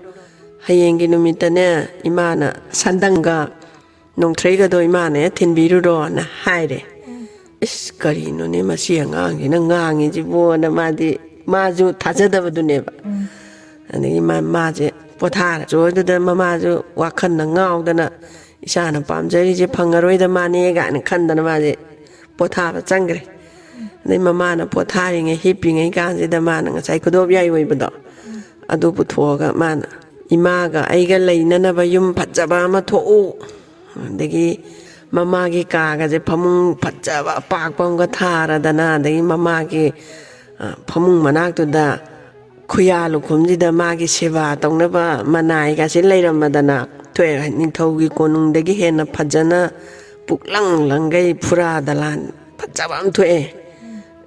ꯍꯌꯦꯡꯒꯤ ꯅꯨꯃꯤꯠꯇꯅꯦ, ꯏꯃꯥꯅ ꯁꯟꯗꯪꯒ ꯅꯣꯡꯊ꯭ꯔꯩꯒꯗꯣ ꯏꯃꯥꯅ ꯍꯦꯛ ꯊꯤꯟꯕꯤꯔꯨꯔꯣꯅ ꯍꯥꯏꯔꯦ꯫ "ꯏꯁ, ꯀꯔꯤꯅꯣꯅꯦ ꯃꯁꯤ ꯑꯉꯥꯡꯁꯤꯅ ꯉꯥꯡꯉꯤꯁꯤꯕꯣꯅ", ꯃꯥꯗꯤ, ꯃꯥꯁꯨ ꯊꯥꯖꯗꯕꯗꯨꯅꯦꯕ꯫ ꯑꯗꯒꯤ ꯃꯥ-, ꯃꯥꯁꯦ ꯄꯣꯊꯥꯔ ꯆꯣꯏꯗꯨꯗ ꯃꯃꯥꯁꯨ ꯋꯥꯈꯜꯅ ꯉꯥꯎꯗꯅ, "ꯏꯆꯥꯅ ꯄꯥꯝꯖꯔꯤꯁꯦ ꯐꯪꯉꯔꯣꯏꯗ ꯃꯥꯅꯦ" ꯀꯥꯏꯅ ꯈꯟꯗꯅ ꯃꯥꯁꯦ ꯄꯣꯊꯥꯕ ꯆꯪꯈ꯭ꯔꯦ꯫ ꯑꯗꯩ ꯃꯃꯥꯅ ꯄꯣꯊꯥꯔꯤꯉꯩ, ꯍꯤꯞꯄꯤꯉꯩ ꯀꯥꯟꯁꯤꯗ ꯃꯥꯅ ꯉꯁꯥꯏ ꯈꯨꯗꯣꯞ ꯌꯥꯏ ꯑꯣꯏꯕꯗꯣ, ꯑꯗꯨ ꯄꯨꯊꯣꯛꯑꯒ ꯃꯥꯅ "ꯏꯃꯥꯒ ꯑꯩꯒ ꯂꯩꯅꯅꯕ ꯌꯨꯝ ꯐꯖꯕ ꯑꯃ ꯊꯣꯛꯎ", ꯑꯗꯒꯤ ꯃꯃꯥꯒꯤ ꯀꯥꯒꯁꯦ ꯐꯃꯨꯡ ꯐꯖꯕ ꯑꯄꯥꯛꯄ ꯑꯃꯒ ꯊꯥꯔꯗꯅ, ꯑꯗꯒꯤ ꯃꯃꯥꯒꯤ, ꯑ, ꯐꯃꯨꯡ ꯃꯅꯥꯛꯇꯨꯗ ꯈꯨꯌꯥ ꯂꯨꯈꯨꯝꯁꯤꯗ ꯃꯥꯒꯤ ꯁꯦꯕꯥ ꯇꯧꯅꯕ ꯃꯅꯥꯏꯒꯁꯦ ꯂꯩꯔꯝꯃꯗꯅ ꯊꯣꯛꯑꯦ꯫ ꯅꯤꯡꯊꯧꯒꯤ ꯀꯣꯅꯨꯡꯗꯒꯤ ꯍꯦꯟꯅ ꯐꯖꯅ ꯄꯨꯛꯂꯪ ꯂꯪꯒꯩ ꯐꯨꯔꯥ ꯗꯂꯥꯟ ꯐꯖꯕ ꯑꯃ ꯊꯣꯛꯑꯦ꯫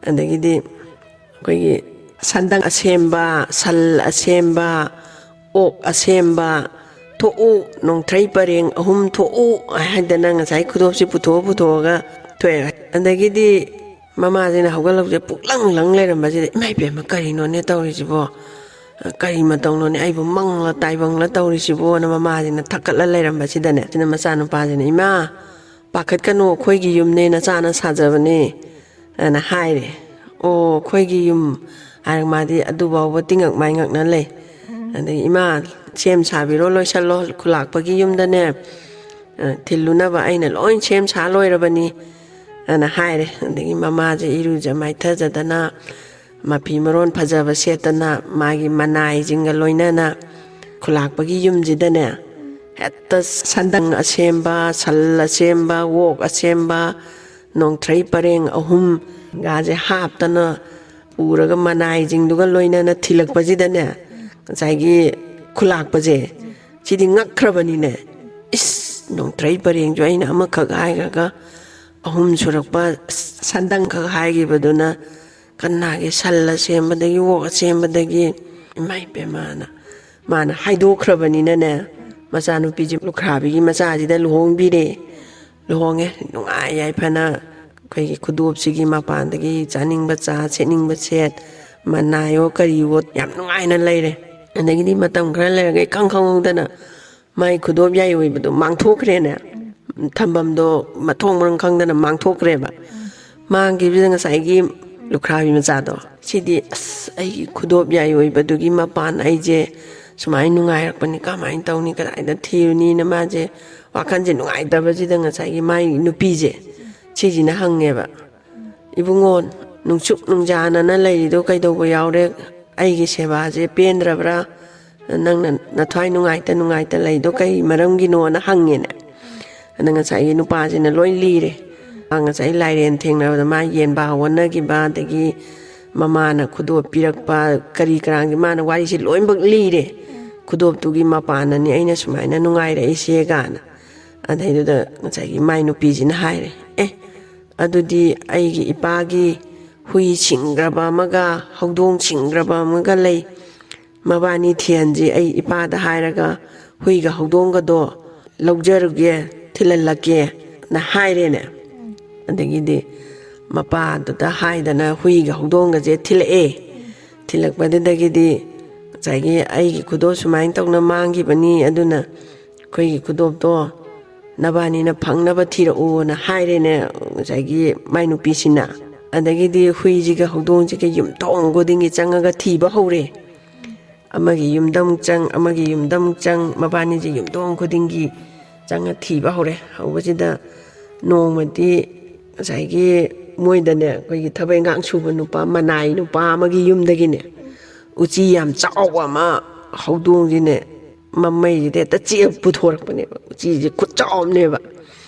ꯑꯗꯒꯤꯗꯤ ꯑꯩꯈꯣꯏꯒꯤ ꯁꯟꯗꯪ ꯑꯁꯦꯝꯕ, ꯁꯟ ꯑꯁꯦꯝꯕ, ꯑꯣꯛ ꯑꯁꯦꯝꯕ, "ꯊꯣꯛꯎ, ꯅꯣꯡꯊ꯭ꯔꯩ ꯄꯔꯦꯡ ꯑꯍꯨꯝ ꯊꯣꯛꯎ" ꯍꯥꯏꯗꯅ ꯉꯁꯥꯏ ꯈꯨꯗꯣꯞꯁꯤ ꯄꯨꯊꯣꯛꯑ ꯄꯨꯊꯣꯛꯑꯒ ꯊꯣꯛꯑꯦ꯫ ꯑꯗꯒꯤꯗꯤ ꯃꯃꯥꯁꯤꯅ ꯍꯧꯒꯠꯂꯛꯄꯁꯦ ꯄꯨꯛꯂꯪ ꯂꯪ ꯂꯩꯔꯝꯕꯁꯤꯗ, "ꯏꯃꯥ ꯏꯕꯦꯝꯃ, ꯀꯔꯤꯅꯣꯅꯦ ꯇꯧꯔꯤꯁꯤꯕꯣ? ꯀꯔꯤ ꯃꯇꯧꯅꯣꯅꯦ? ꯑꯩꯕꯨ ꯃꯪꯂ ꯇꯥꯏꯕꯪꯂ ꯇꯧꯔꯤꯁꯤꯕꯣꯅ" ꯃꯃꯥꯁꯤꯅ ꯊꯛꯀꯠꯂ ꯂꯩꯔꯝꯕꯁꯤꯗꯅꯦ, ꯁꯤꯅ ꯃꯆꯥꯅꯨꯄꯥꯁꯤꯅ, "ꯏꯃꯥ, ꯄꯥꯈꯠꯀꯅꯨ, ꯑꯩꯈꯣꯏꯒꯤ ꯌꯨꯝꯅꯦ, ꯅꯆꯥꯅ ꯁꯥꯖꯕꯅꯦ" ꯑꯅ ꯍꯥꯏꯔꯦ꯫ "ꯑꯣ, ꯑꯩꯈꯣꯏꯒꯤ ꯌꯨꯝ" ꯍꯥꯏꯔꯒ ꯃꯥꯗꯤ ꯑꯗꯨꯐꯥꯎꯕ ꯇꯤꯡꯉꯛ ꯃꯥꯏꯉꯛꯅ ꯂꯩ꯫ ꯑꯗꯒꯤ, "ꯏꯃꯥ, ꯁꯦꯝ ꯁꯥꯕꯤꯔꯣ, ꯂꯣꯏꯁꯜꯂꯣ, ꯈꯨꯂꯥꯛꯄꯒꯤ ꯌꯨꯝꯗꯅꯦ, ꯑ, ꯊꯤꯜꯂꯨꯅꯕ ꯑꯩꯅ ꯂꯣꯏ ꯁꯦꯝ ꯁꯥ ꯂꯣꯏꯔꯕꯅꯤ" ꯑꯅ ꯍꯥꯏꯔꯦ꯫ ꯑꯗꯒꯤ ꯃꯃꯥꯁꯦ ꯏꯔꯨꯖ ꯃꯥꯏꯊꯖꯗꯅ, ꯃꯐꯤ ꯃꯔꯣꯟ ꯐꯖꯕ ꯁꯦꯠꯇꯅ, ꯃꯥꯒꯤ ꯃꯅꯥꯏꯁꯤꯡꯒ ꯂꯣꯏꯅꯅ ꯈꯨꯂꯥꯛꯄꯒꯤ ꯌꯨꯝꯁꯤꯗꯅꯦ, ꯍꯦꯛꯇ ꯁꯟꯗꯪ ꯑꯁꯦꯝꯕ, ꯁꯟ ꯑꯁꯦꯝꯕ, ꯑꯣꯛ ꯑꯁꯦꯝꯕ, ꯅꯣꯡꯊ꯭ꯔꯩ ꯄꯔꯦꯡ ꯑꯍꯨꯝꯒꯥꯁꯦ ꯍꯥꯞꯇꯅ ꯄꯨꯔꯒ ꯃꯅꯥꯏꯁꯤꯡꯗꯨꯒ ꯂꯣꯏꯅꯅ ꯊꯤꯜꯂꯛꯄꯁꯤꯗꯅꯦ, ꯉꯁꯥꯏꯒꯤ ꯈꯨꯂꯥꯛꯄꯁꯦ, ꯁꯤꯗꯤ ꯉꯛꯈ꯭ꯔꯕꯅꯤꯅꯦ꯫ "ꯏꯁ, ꯅꯣꯡꯊ꯭ꯔꯩ ꯄꯔꯦꯡꯁꯨ ꯑꯩꯅ ꯑꯃꯈꯛ ꯍꯥꯏꯈ꯭ꯔꯒ ꯑꯍꯨꯝ ꯁꯨꯔꯛꯄ ꯁꯟꯗꯪꯈꯛ ꯍꯥꯏꯈꯤꯕꯗꯨꯅ ꯀꯅꯥꯒꯤ ꯁꯟ ꯑꯁꯦꯝꯕꯗꯒꯤ, ꯑꯣꯛ ꯑꯁꯦꯝꯕꯗꯒꯤ?" ꯏꯃꯥ ꯏꯕꯦꯝꯃꯅ ꯃꯥꯅ ꯍꯥꯏꯗꯣꯛꯈ꯭ꯔꯕꯅꯤꯅꯅꯦ, ꯃꯆꯥꯅꯨꯄꯤꯁꯦ ꯂꯨꯈ꯭ꯔꯥꯕꯤꯒꯤ ꯃꯆꯥꯁꯤꯗ ꯂꯨꯍꯣꯡꯕꯤꯔꯦ꯫ ꯂꯨꯍꯣꯡꯉꯦ꯫ ꯅꯨꯡꯉꯥꯏ ꯌꯥꯏꯐꯅ ꯑꯩꯈꯣꯏꯒꯤ ꯈꯨꯗꯣꯞꯁꯤꯒꯤ ꯃꯄꯥꯟꯗꯒꯤ ꯆꯥꯅꯤꯡꯕ ꯆꯥ, ꯁꯦꯠꯅꯤꯡꯕ ꯁꯦꯠ, ꯃꯅꯥꯏꯌꯣ ꯀꯔꯤꯌꯣ ꯌꯥꯝ ꯅꯨꯡꯉꯥꯏꯅ ꯂꯩꯔꯦ꯫ ꯑꯗꯒꯤꯗꯤ ꯃꯇꯝ ꯈꯔ ꯂꯩꯔꯒ ꯏꯈꯪ ꯈꯪꯍꯧꯗꯅ ꯃꯥꯏ ꯈꯨꯗꯣꯞ ꯌꯥꯏ ꯑꯣꯏꯕꯗꯣ ꯃꯥꯡꯊꯣꯛꯈ꯭ꯔꯦꯅꯦ꯫ ꯊꯝꯐꯝꯗꯣ ꯃꯊꯣꯡ ꯃꯔꯝ ꯈꯪꯗꯅ ꯃꯥꯡꯊꯣꯛꯈ꯭ꯔꯦꯕ꯫ ꯃꯥꯡꯈꯤꯕꯁꯤꯗ ꯉꯁꯥꯏꯒꯤ ꯂꯨꯈ꯭ꯔꯥꯕꯤ ꯃꯆꯥꯗꯣ ꯁꯤꯗꯤ, "ꯑꯁ, ꯑꯩꯒꯤ ꯈꯨꯗꯣꯞ ꯌꯥꯏ ꯑꯣꯏꯕꯗꯨꯒꯤ ꯃꯄꯥꯟ ꯑꯩꯁꯦ ꯁꯨꯃꯥꯏꯅ ꯅꯨꯡꯉꯥꯏꯔꯛꯄꯅꯤ, ꯀꯃꯥꯏꯅ ꯇꯧꯅꯤ, ꯀꯗꯥꯏꯗ ꯊꯤꯔꯨꯅꯤꯅ" ꯃꯥꯁꯦ ꯋꯥꯈꯜꯁꯦ ꯅꯨꯡꯉꯥꯏꯇꯕꯁꯤꯗ ꯉꯁꯥꯏꯒꯤ ꯃꯥꯏ ꯅꯨꯄꯤꯁꯦ ꯁꯤꯁꯤꯅ ꯍꯪꯉꯦꯕ, "ꯏꯕꯨꯡꯉꯣ, ꯅꯨꯡꯁꯨꯛ ꯅꯨꯡꯖꯥꯅꯅ ꯂꯩꯔꯤꯗꯣ ꯀꯩꯗꯧꯕ ꯌꯥꯎꯔꯦ? ꯑꯩꯒꯤ ꯁꯦꯕꯥꯁꯦ ꯄꯦꯟꯗ꯭ꯔꯕ꯭ꯔꯥ? ꯅꯪꯅ ꯅꯊ꯭ꯋꯥꯏ ꯅꯨꯡꯉꯥꯏꯇ ꯅꯨꯡꯉꯥꯏꯇ ꯂꯩꯗꯣ ꯀꯩ ꯃꯔꯝꯒꯤꯅꯣꯅ?" ꯍꯪꯉꯦꯅꯦ꯫ ꯑꯗ ꯉꯁꯥꯏꯒꯤ ꯅꯨꯄꯥꯁꯤꯅ ꯂꯣꯏ ꯂꯤꯔꯦ꯫ ꯃꯥ ꯉꯁꯥꯏ ꯂꯥꯏꯔꯦꯟ ꯊꯦꯡꯅꯕꯗ ꯃꯥ ꯌꯦꯟꯕ ꯍꯣꯠꯅꯈꯤꯕ, ꯑꯗꯒꯤ ꯃꯃꯥꯅ ꯈꯨꯗꯣꯞ ꯄꯤꯔꯛꯄ, ꯀꯔꯤ ꯀꯔꯥꯡꯁꯦ ꯃꯥꯅ ꯋꯥꯔꯤꯁꯦ ꯂꯣꯏꯅꯃꯛ ꯂꯤꯔꯦ꯫ "ꯈꯨꯗꯣꯞꯇꯨꯒꯤ ꯃꯄꯥꯟꯅꯅꯤ ꯑꯩꯅ ꯁꯨꯃꯥꯏꯅ ꯅꯨꯡꯉꯥꯏꯔꯛꯏꯁꯦ" ꯀꯥꯏꯅ꯫ ꯑꯗꯩꯗꯨꯗ ꯉꯁꯥꯏꯒꯤ ꯃꯥꯏ ꯅꯨꯄꯤꯁꯤꯅ ꯍꯥꯏꯔꯦ, "ꯑꯦ, ꯑꯗꯨꯗꯤ ꯑꯩꯒꯤ ꯏꯄꯥꯒꯤ ꯍꯨꯏ ꯁꯤꯡꯈ꯭ꯔꯕ ꯑꯃꯒ ꯍꯧꯗꯣꯡ ꯁꯤꯡꯈ꯭ꯔꯕ ꯑꯃꯒ ꯂꯩ꯫ ꯃꯕꯥꯅꯤ ꯊꯤꯍꯟꯁꯤ, ꯑꯩ ꯏꯄꯥꯗ ꯍꯥꯏꯔꯒ ꯍꯨꯏꯒ ꯍꯧꯗꯣꯡꯒꯗꯣ ꯂꯧꯖꯔꯨꯒꯦ, ꯊꯤꯜꯍꯜꯂꯛꯀꯦꯅ" ꯍꯥꯏꯔꯦꯅꯦ꯫ ꯑꯗꯒꯤꯗꯤ ꯃꯄꯥꯗꯨꯗ ꯍꯥꯏꯗꯅ ꯍꯨꯏꯒ ꯍꯧꯗꯣꯡꯒꯁꯦ ꯊꯤꯜꯂꯛꯑꯦ꯫ ꯊꯤꯜꯂꯛꯄꯗꯨꯗꯒꯤꯗꯤ ꯉꯁꯥꯏꯒꯤ "ꯑꯩꯒꯤ ꯈꯨꯗꯣꯞ ꯁꯨꯃꯥꯏꯅ ꯇꯧꯅ ꯃꯥꯡꯈꯤꯕꯅꯤ, ꯑꯗꯨꯅ ꯑꯩꯈꯣꯏꯒꯤ ꯈꯨꯗꯣꯞꯇꯣ ꯅꯕꯥꯅꯤꯅ ꯐꯪꯅꯕ ꯊꯤꯔꯛꯎꯅ" ꯍꯥꯏꯔꯦꯅꯦ ꯉꯁꯥꯏꯒꯤ ꯃꯥꯏ ꯅꯨꯄꯤꯁꯤꯅ꯫ ꯑꯗꯒꯤꯗꯤ ꯍꯨꯏꯁꯤꯒ ꯍꯧꯗꯣꯡꯁꯤꯒ ꯌꯨꯝꯊꯣꯡ ꯈꯨꯗꯤꯡꯒꯤ ꯆꯪꯉꯒ ꯊꯤꯕ ꯍꯧꯔꯦ꯫ ꯑꯃꯒꯤ ꯌꯨꯝꯗ ꯑꯃꯨꯛ ꯆꯪ, ꯑꯃꯒꯤ ꯌꯨꯝꯗ ꯑꯃꯨꯛ ꯆꯪ, ꯃꯕꯥꯅꯤꯁꯦ ꯌꯨꯝꯊꯣꯡ ꯈꯨꯗꯤꯡꯒꯤ ꯆꯪꯉ ꯊꯤꯕ ꯍꯧꯔꯦ꯫ ꯍꯧꯕꯁꯤꯗ ꯅꯣꯡꯃꯗꯤ ꯉꯁꯥꯏꯒꯤ ꯃꯣꯏꯗꯅꯦ ꯑꯩꯈꯣꯏꯒꯤ ꯊꯕꯛ ꯏꯪꯈꯥꯡ ꯁꯨꯕ ꯅꯨꯄꯥ, ꯃꯅꯥꯏ ꯅꯨꯄꯥ ꯑꯃꯒꯤ ꯌꯨꯝꯗꯒꯤꯅꯦ ꯎꯆꯤ ꯌꯥꯝ ꯆꯥꯎꯕ ꯑꯃ ꯍꯧꯗꯣꯡꯁꯤꯅꯦ ꯃꯃꯩꯁꯤꯗ ꯍꯦꯛꯇ ꯆꯤꯛꯑ ꯄꯨꯊꯣꯔꯛꯄꯅꯦꯕ꯫ ꯎꯆꯤꯁꯦ ꯈꯨꯠ ꯆꯥꯎꯕꯅꯦꯕ꯫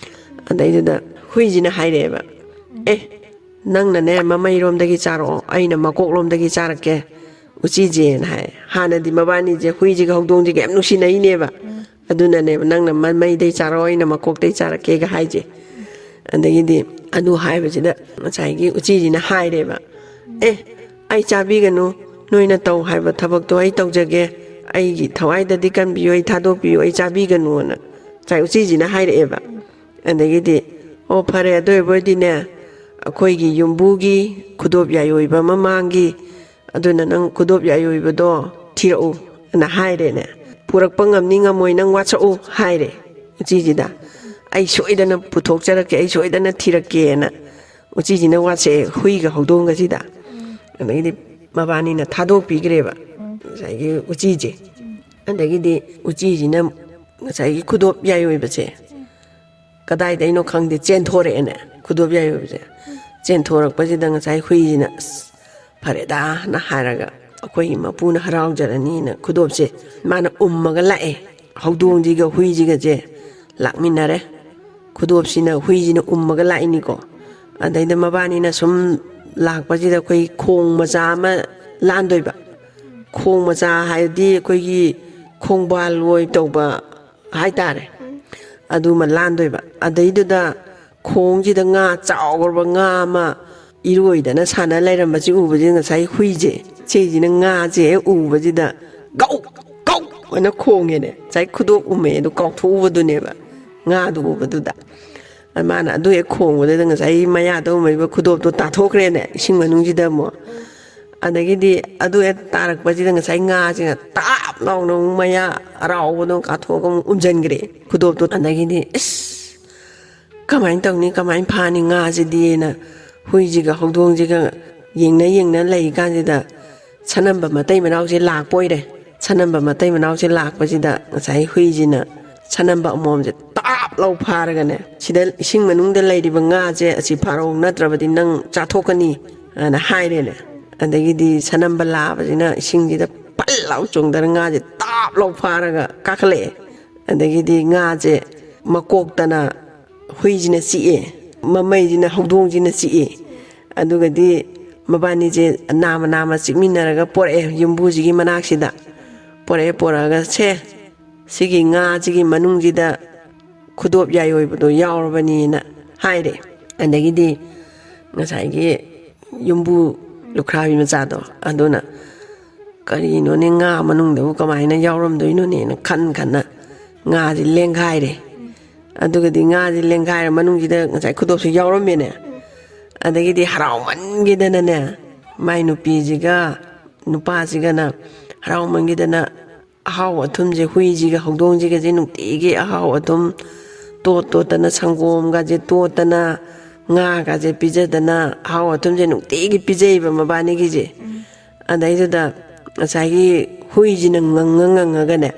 ꯑꯗꯩꯗꯨꯗ ꯍꯨꯏꯁꯤꯅ ꯍꯥꯏꯔꯛꯑꯦꯕ, "ꯑꯦ, ꯅꯪꯅꯅꯦ ꯃꯃꯩꯔꯣꯝꯗꯒꯤ ꯆꯥꯔꯛꯑꯣ, ꯑꯩꯅ ꯃꯀꯣꯛꯂꯣꯝꯗꯒꯤ ꯆꯥꯔꯛꯀꯦ ꯎꯆꯤꯁꯦꯅ" ꯍꯥꯏ꯫ ꯍꯥꯟꯅꯗꯤ ꯃꯕꯥꯅꯤꯁꯦ ꯍꯨꯏꯁꯤꯒ ꯍꯧꯗꯣꯡꯁꯤꯒ ꯌꯥꯝ ꯅꯨꯡꯁꯤꯅꯩꯅꯦꯕ꯫ ꯑꯗꯨꯅꯅꯦꯕ "ꯅꯪꯅ ꯃꯃꯩꯗꯩ ꯆꯥꯔꯛꯑꯣ, ꯑꯩꯅ ꯃꯀꯣꯛꯇꯩ ꯆꯥꯔꯛꯀꯦꯒ" ꯍꯥꯏꯁꯦ꯫ ꯑꯗꯒꯤꯗꯤ ꯑꯗꯨ ꯍꯥꯏꯕꯁꯤꯗ ꯉꯁꯥꯏꯒꯤ ꯎꯆꯤꯁꯤꯅ ꯍꯥꯏꯔꯦꯕ, "ꯑꯦ, ꯑꯩ ꯆꯥꯕꯤꯒꯅꯨ, ꯅꯣꯏꯅ ꯇꯧ ꯍꯥꯏꯕ ꯊꯕꯛꯇꯣ ꯑꯩ ꯇꯧꯖꯒꯦ, ꯑꯩꯒꯤ ꯊꯋꯥꯏꯗꯗꯤ ꯀꯟꯕꯤꯌꯨ, ꯑꯩ ꯊꯥꯗꯣꯛꯄꯤꯌꯨ, ꯑꯩ ꯆꯥꯕꯤꯒꯅꯨꯅ" ꯉꯁꯥꯏ ꯎꯆꯤꯁꯤꯅ ꯍꯥꯏꯔꯛꯑꯦꯕ꯫ ꯑꯗꯒꯤꯗꯤ, "ꯑꯣ, ꯐꯔꯦ, ꯑꯗꯨ ꯑꯣꯏꯕ ꯑꯣꯏꯔꯗꯤꯅꯦ, ꯑꯩꯈꯣꯏꯒꯤ ꯌꯨꯝꯕꯨꯒꯤ ꯈꯨꯗꯣꯞ ꯌꯥꯏ ꯑꯣꯏꯕ ꯑꯃ ꯃꯥꯡꯈꯤ, ꯑꯗꯨꯅ ꯅꯪ ꯈꯨꯗꯣꯞ ꯌꯥꯏ ꯑꯣꯏꯕꯗꯣ ꯊꯤꯔꯛꯎ" ꯅ ꯍꯥꯏꯔꯦꯅꯦ꯫ "ꯄꯨꯔꯛꯄ ꯉꯝꯅꯤ ꯉꯝꯃꯣꯏ ꯅꯪ ꯋꯥꯁꯛꯎ" ꯍꯥꯏꯔꯦ ꯎꯆꯤꯁꯤꯗ꯫ "ꯑꯩ ꯁꯣꯏꯗꯅ ꯄꯨꯊꯣꯛꯆꯔꯛꯀꯦ, ꯑꯩ ꯁꯣꯏꯗꯅ ꯊꯤꯔꯛꯀꯦꯅ" ꯎꯆꯤꯁꯤꯅ ꯋꯥꯁꯛꯑꯦ ꯍꯨꯏꯒ ꯍꯧꯗꯣꯡꯒꯁꯤꯗ꯫ ꯑꯗꯒꯤꯗꯤ ꯃꯕꯥꯅꯤꯅ ꯊꯥꯗꯣꯛꯄꯤꯈ꯭ꯔꯦꯕ ꯉꯁꯥꯏꯒꯤ ꯎꯆꯤꯁꯦ꯫ ꯑꯗꯒꯤꯗꯤ ꯎꯆꯤꯁꯤꯅ ꯉꯁꯥꯏꯒꯤ ꯈꯨꯗꯣꯞ ꯌꯥꯏꯑꯣꯏꯕꯁꯦ ꯀꯗꯥꯏꯗꯩꯅꯣ ꯈꯪꯗꯦ ꯆꯦꯟꯊꯣꯔꯛꯑꯦꯅꯦ, ꯈꯨꯗꯣꯞ ꯌꯥꯏꯑꯣꯏꯕꯁꯦ꯫ ꯆꯦꯟꯊꯣꯔꯛꯄꯁꯤꯗ ꯉꯁꯥꯏ ꯍꯨꯏꯁꯤꯅ "ꯑꯁ, ꯐꯔꯦꯗꯥꯅ" ꯍꯥꯏꯔꯒ ꯑꯩꯈꯣꯏꯒꯤ ꯃꯄꯨꯅ ꯍꯔꯥꯎꯖꯔꯅꯤꯅ ꯈꯨꯗꯣꯞꯁꯦ ꯃꯥꯅ ꯎꯝꯃꯒ ꯂꯥꯛꯑꯦ꯫ ꯍꯧꯗꯣꯡꯁꯤꯒ ꯍꯨꯏꯁꯤꯒꯁꯦ ꯂꯥꯛꯃꯤꯟꯅꯔꯦ꯫ ꯈꯨꯗꯣꯞꯁꯤꯅ ꯍꯨꯏꯁꯤꯅ ꯎꯝꯃꯒ ꯂꯥꯛꯏꯅꯤꯀꯣ꯫ ꯑꯗꯩꯗ ꯃꯕꯥꯅꯤꯅ ꯁꯨꯝ ꯂꯥꯛꯄꯁꯤꯗ ꯑꯩꯈꯣꯏ ꯈꯣꯡ ꯃꯆꯥ ꯑꯃ ꯂꯥꯟꯗꯣꯏꯕ꯫ ꯈꯣꯡ ꯃꯆꯥ ꯍꯥꯏꯗꯤ ꯑꯩꯈꯣꯏꯒꯤ ꯈꯣꯡꯕꯥꯜ ꯑꯣꯏ ꯇꯧꯕ ꯍꯥꯏꯇꯥꯔꯦ꯫ ꯑꯗꯨꯃ ꯂꯥꯟꯗꯣꯏꯕ꯫ ꯑꯗꯩꯗꯨꯗ ꯈꯣꯡꯁꯤꯗ ꯉꯥ ꯆꯥꯎꯈ꯭ꯔꯕ ꯉꯥ ꯑꯃ ꯏꯔꯣꯏꯗꯅ ꯁꯥꯟꯅ ꯂꯩꯔꯝꯕꯁꯤ ꯎꯕꯁꯤꯗ ꯉꯁꯥꯏ ꯍꯨꯏꯁꯦ, ꯁꯤꯁꯤꯅ ꯉꯥꯁꯦ ꯍꯦꯛ ꯎꯕꯁꯤꯗ "ꯒꯧ! ꯒꯧ!" ꯑꯅ ꯈꯣꯡꯉꯦꯅꯦ꯫ ꯉꯁꯥꯏ ꯈꯨꯗꯣꯞ ꯎꯝꯃꯦ ꯑꯗꯨ ꯀꯥꯎꯊꯣꯛꯎꯕꯗꯨꯅꯦꯕ, ꯉꯥꯗꯨ ꯎꯕꯗꯨꯗ꯫ ꯑꯗ ꯃꯥꯅ ꯑꯗꯨ ꯍꯦꯛ ꯈꯣꯡꯕꯗꯨꯗ ꯉꯁꯥꯏ ꯃꯌꯥꯗ ꯎꯝꯃꯛꯏꯕ ꯈꯨꯗꯣꯞꯇꯣ ꯇꯥꯊꯣꯛꯈ꯭ꯔꯦꯅꯦ ꯏꯁꯤꯡ ꯃꯅꯨꯡꯁꯤꯗ ꯑꯃꯨꯛ꯫ ꯑꯗꯒꯤꯗꯤ ꯑꯗꯨ ꯍꯦꯛ ꯇꯥꯔꯛꯄꯁꯤꯗ ꯉꯁꯥꯏ ꯉꯥꯁꯤꯅ ꯇꯥꯞ ꯂꯥꯎꯅ ꯑꯃꯨꯛ ꯃꯌꯥ ꯑꯔꯥꯎꯕꯗꯣ ꯀꯥꯊꯣꯛꯑꯒ ꯑꯃꯨꯛ ꯎꯝꯁꯤꯟꯈ꯭ꯔꯦ ꯈꯨꯗꯣꯞꯇꯣ꯫ ꯑꯗꯒꯤꯗꯤ "ꯏꯁ, ꯀꯃꯥꯏꯅ ꯇꯧꯅꯤ, ꯀꯃꯥꯏꯅ ꯐꯥꯅꯤ ꯉꯥꯁꯤꯗꯤꯅ" ꯍꯨꯏꯁꯤꯒ ꯍꯧꯗꯣꯡꯁꯤꯒ ꯌꯦꯡꯅ ꯌꯦꯡꯅ ꯂꯩ ꯀꯥꯟꯁꯤꯗ ꯁꯅꯝꯕ ꯃꯇꯩ ꯃꯅꯥꯎꯁꯦ ꯂꯥꯛꯄ ꯑꯣꯏꯔꯦ꯫ ꯁꯅꯝꯕ ꯃꯇꯩ ꯃꯅꯥꯎꯁꯦ ꯂꯥꯛꯄꯁꯤꯗ ꯉꯁꯥꯏ ꯍꯨꯏꯁꯤꯅ ꯁꯅꯝꯕ ꯑꯃꯣꯝꯁꯦ ꯇꯥꯞ ꯂꯧ ꯐꯥꯔꯒꯅꯦ, "ꯁꯤꯗ ꯏꯁꯤꯡ ꯃꯅꯨꯡꯗ ꯂꯩꯔꯤꯕ ꯉꯥꯁꯦ ꯑꯁꯤ ꯐꯥꯔꯛꯎ, ꯅꯠꯇ꯭ꯔꯕꯗꯤ ꯅꯪ ꯆꯥꯊꯣꯛꯀꯅꯤ" ꯑꯅ ꯍꯥꯏꯔꯦꯅꯦ꯫ ꯑꯗꯒꯤꯗꯤ ꯁꯅꯝꯕ ꯂꯥꯕꯁꯤꯅ ꯏꯁꯤꯡꯁꯤꯗ ꯄꯜ ꯂꯥꯎ ꯆꯣꯡꯊꯔ ꯉꯥꯁꯦ ꯇꯥꯞ ꯂꯥꯎ ꯐꯥꯔꯒ ꯀꯥꯈꯠꯂꯛꯑꯦ꯫ ꯑꯗꯒꯤꯗꯤ ꯉꯥꯁꯦ ꯃꯀꯣꯛꯇꯅ ꯍꯨꯏꯁꯤꯅ ꯆꯤꯛꯑꯦ, ꯃꯃꯩꯁꯤꯅ ꯍꯧꯗꯣꯡꯁꯤꯅ ꯆꯤꯛꯑꯦ꯫ ꯑꯗꯨꯒꯗꯤ ꯃꯕꯥꯅꯤꯁꯦ ꯅꯥꯝꯃ ꯅꯥꯝꯃ ꯆꯤꯛꯃꯤꯟꯅꯔꯒ ꯄꯣꯔꯛꯑꯦ ꯌꯨꯝꯕꯨꯁꯤꯒꯤ ꯃꯅꯥꯛꯁꯤꯗ꯫ ꯄꯣꯔꯛꯑꯦ, ꯄꯣꯔꯛꯑꯒ "ꯁꯦ, ꯁꯤꯒꯤ ꯉꯥꯁꯤꯒꯤ ꯃꯅꯨꯡꯁꯤꯗ ꯈꯨꯗꯣꯞ ꯌꯥꯏꯑꯣꯏꯕꯗꯣ ꯌꯥꯎꯔꯕꯅꯤꯅ" ꯍꯥꯏꯔꯦ꯫ ꯑꯗꯒꯤꯗꯤ ꯉꯁꯥꯏꯒꯤ ꯌꯨꯝꯕꯨ ꯂꯨꯈ꯭ꯔꯥꯕꯤ ꯃꯆꯥꯗꯣ ꯑꯗꯨꯅ "ꯀꯔꯤꯅꯣꯅꯦ, ꯉꯥ ꯃꯅꯨꯡꯗꯕꯨ ꯀꯃꯥꯏꯅ ꯌꯥꯎꯔꯝꯗꯣꯏꯅꯣꯅꯦꯅ" ꯈꯟ ꯈꯟꯅ ꯉꯥꯁꯦ ꯂꯦꯡꯒꯥꯏꯔꯦ꯫ ꯑꯗꯨꯒꯗꯤ ꯉꯥꯁꯦ ꯂꯦꯡꯒꯥꯏꯔ ꯃꯅꯨꯡꯁꯤꯗ ꯉꯁꯥꯏ ꯈꯨꯗꯣꯞꯁꯦ ꯌꯥꯎꯔꯝꯃꯦꯅꯦ꯫ ꯑꯗꯒꯤꯗꯤ ꯍꯔꯥꯎꯃꯟꯈꯤꯗꯅꯅꯦ, ꯃꯥꯏ ꯅꯨꯄꯤꯁꯤꯒ ꯅꯨꯄꯥꯁꯤꯒꯅ ꯍꯔꯥꯎꯃꯟꯈꯤꯗꯅ ꯑꯍꯥꯎ ꯑꯊꯨꯝꯁꯦ, ꯍꯨꯏꯁꯤꯒ ꯍꯧꯗꯣꯡꯁꯤꯒꯁꯦ ꯅꯨꯡꯇꯤꯒꯤ ꯑꯍꯥꯎ ꯑꯊꯨꯝ ꯇꯣꯠ ꯇꯣꯠꯇꯅ, ꯁꯪꯒꯣꯝꯒꯁꯦ ꯇꯣꯠꯇꯅ, ꯉꯥꯒꯁꯦ ꯄꯤꯖꯗꯅ, ꯑꯍꯥꯎ ꯑꯊꯨꯝꯁꯦ ꯅꯨꯡꯇꯤꯒꯤ ꯄꯤꯖꯩꯕ ꯃꯕꯥꯅꯤꯒꯤꯁꯦ꯫ ꯑꯗꯩꯗꯨꯗ ꯉꯁꯥꯏꯒꯤ ꯍꯨꯏꯁꯤꯅ ꯉꯪꯉ ꯉꯪꯉꯒꯅꯦ,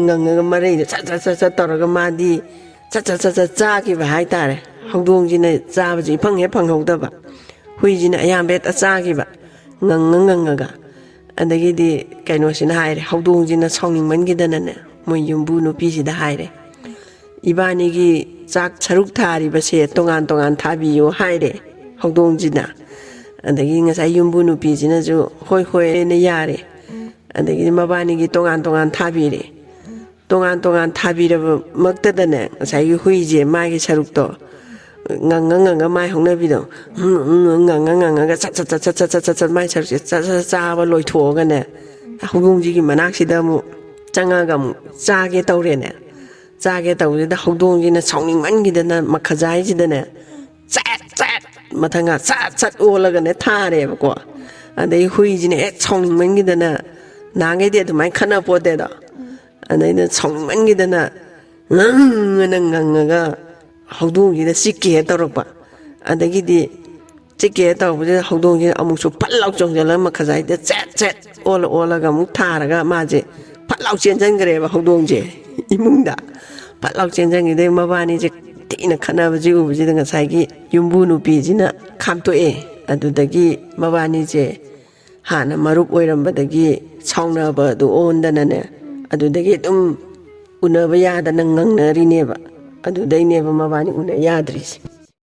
ꯉꯪꯉꯒ ꯃꯔꯩꯗ ꯁꯠ ꯁꯠ ꯁꯠ ꯁꯠ ꯇꯧꯔꯒ ꯃꯥꯗꯤ ꯁꯠ ꯁꯠ ꯁꯠ ꯁꯠ ꯆꯥꯈꯤꯕ ꯍꯥꯏꯇꯥꯔꯦ꯫ ꯍꯧꯗꯣꯡꯁꯤꯅ ꯆꯥꯕꯁꯤ ꯏꯐꯪ ꯍꯦꯛ ꯐꯪꯍꯧꯗꯕ, ꯍꯨꯏꯁꯤꯅ ꯑꯌꯥꯝꯕ ꯍꯦꯛꯇ ꯆꯥꯈꯤꯕ, ꯉꯪꯉ ꯉꯪꯉꯒ꯫ ꯑꯗꯒꯤꯗꯤ ꯀꯩꯅꯣꯁꯤꯅ ꯍꯥꯏꯔꯦ, ꯍꯧꯗꯣꯡꯁꯤꯅ ꯁꯥꯎꯅꯤꯡꯃꯟꯈꯤꯗꯅꯅꯦ, ꯃꯣꯏ ꯌꯨꯝꯕꯨ ꯅꯨꯄꯤꯁꯤꯗ ꯍꯥꯏꯔꯦ, "ꯏꯕꯥꯅꯤꯒꯤ ꯆꯥꯛ ꯁꯔꯨꯛ ꯊꯥꯔꯤꯕꯁꯦ ꯇꯣꯉꯥꯟ ꯇꯣꯉꯥꯟ ꯊꯥꯕꯤꯌꯨ" ꯍꯥꯏꯔꯦ ꯍꯧꯗꯣꯡꯁꯤꯅ꯫ ꯑꯗꯒꯤ ꯉꯁꯥꯏ ꯌꯨꯝꯕꯨ ꯅꯨꯄꯤꯁꯤꯅꯁꯨ "ꯍꯣꯏ ꯍꯣꯏ" ꯍꯥꯏꯅ ꯌꯥꯔꯦ꯫ ꯑꯗꯒꯤꯗꯤ ꯃꯕꯥꯅꯤꯒꯤ ꯇꯣꯉꯥꯟ ꯇꯣꯉꯥꯟ ꯊꯥꯕꯤꯔꯦ꯫ ꯇꯣꯉꯥꯟ ꯇꯣꯉꯥꯟ ꯊꯥꯕꯤꯔꯕꯃꯛꯇꯗꯅꯦ, ꯉꯁꯥꯏꯒꯤ ꯍꯨꯏꯁꯦ ꯃꯥꯒꯤ ꯁꯔꯨꯛꯇꯣ ꯉꯪꯉ ꯉꯪꯉ, ꯃꯥꯏ ꯍꯧꯅꯕꯤꯗꯣ ꯉꯪꯉ ꯉꯪꯉꯒ ꯆꯠ ꯆꯠ ꯆꯠ ꯆꯠ ꯆꯠ ꯆꯠ ꯆꯠ ꯆꯠ ꯃꯥꯏ ꯁꯔꯨꯛꯁꯦ ꯆꯠ ꯆꯠ ꯆꯥꯕ ꯂꯣꯏꯊꯣꯛꯑꯒꯅꯦ, ꯍꯧꯗꯣꯡꯁꯤꯒꯤ ꯃꯅꯥꯛꯁꯤꯗ ꯑꯃꯨꯛ ꯆꯪꯉꯒ ꯑꯃꯨꯛ ꯆꯥꯒꯦ ꯇꯧꯔꯦꯅꯦ꯫ ꯆꯥꯒꯦ ꯇꯧꯕꯁꯤꯗ ꯍꯧꯗꯣꯡꯁꯤꯅ ꯁꯥꯎꯅꯤꯡꯃꯟꯈꯤꯗꯅ ꯃꯈꯖꯥꯏꯁꯤꯗꯅꯦ ꯆꯠ ꯆꯠ ꯃꯊꯪꯒ ꯆꯠ ꯆꯠ ꯑꯣꯜꯂꯒꯅꯦ ꯊꯥꯔꯦꯕꯀꯣ꯫ ꯑꯗꯩ ꯍꯨꯏꯁꯤꯅ ꯍꯦꯛ ꯁꯥꯎꯅꯤꯡꯃꯟꯈꯤꯗꯅ, ꯅꯍꯥꯟꯈꯩꯗꯤ ꯑꯗꯨꯃꯥꯏꯅ ꯈꯠꯅ ꯄꯣꯠꯇꯦꯗꯣ, ꯑꯗꯩꯗ ꯁꯥꯎꯅꯤꯡꯃꯟꯈꯤꯗꯅ ꯉꯪꯉꯅ ꯉꯪꯉꯒ ꯍꯧꯗꯣꯡꯁꯤꯗ ꯆꯤꯛꯀꯦ ꯇꯧꯔꯛꯄ꯫ ꯑꯗꯒꯤꯗꯤ ꯆꯤꯛꯀꯦ ꯇꯧꯔꯛꯄꯁꯤꯗ ꯍꯧꯗꯣꯡꯁꯤꯅ ꯑꯃꯨꯛꯁꯨ ꯐꯠ ꯂꯥꯎ ꯆꯣꯡꯁꯤꯜꯂꯒ ꯃꯈꯖꯥꯏꯗ ꯆꯦꯠ ꯆꯦꯠ ꯑꯣꯜꯂ ꯑꯣꯜꯂꯒ ꯑꯃꯨꯛ ꯊꯥꯔꯒ ꯃꯥꯁꯦ ꯐꯠ ꯂꯥꯎ ꯆꯦꯟꯁꯤꯟꯈ꯭ꯔꯦꯕ ꯍꯧꯗꯣꯡꯁꯦ ꯏꯃꯨꯡꯗ꯫ ꯐꯠ ꯂꯥꯎ ꯆꯦꯟꯁꯤꯟꯈꯤꯗꯩ ꯃꯕꯥꯅꯤꯁꯦ ꯊꯤꯅ ꯈꯠꯅꯕꯁꯤ ꯎꯕꯁꯤꯗ ꯉꯁꯥꯏꯒꯤ ꯌꯨꯝꯕꯨ ꯅꯨꯄꯤꯁꯤꯅ ꯈꯥꯝꯇꯣꯛꯑꯦ꯫ ꯑꯗꯨꯗꯒꯤ ꯃꯕꯥꯅꯤꯁꯦ ꯍꯥꯟꯅ ꯃꯔꯨꯞ ꯑꯣꯏꯔꯝꯕꯗꯒꯤ ꯁꯥꯎꯅꯕ ꯑꯗꯨ ꯑꯣꯟꯗꯅꯅꯦ, ꯑꯗꯨꯗꯒꯤ ꯑꯗꯨꯝ ꯎꯅꯕ ꯌꯥꯗꯅ ꯉꯪꯅꯔꯤꯅꯦꯕ꯫ ꯑꯗꯨꯗꯩꯅꯦꯕ ꯃꯕꯥꯅꯤ ꯎꯅ ꯌꯥꯗ꯭ꯔꯤꯁꯦ꯫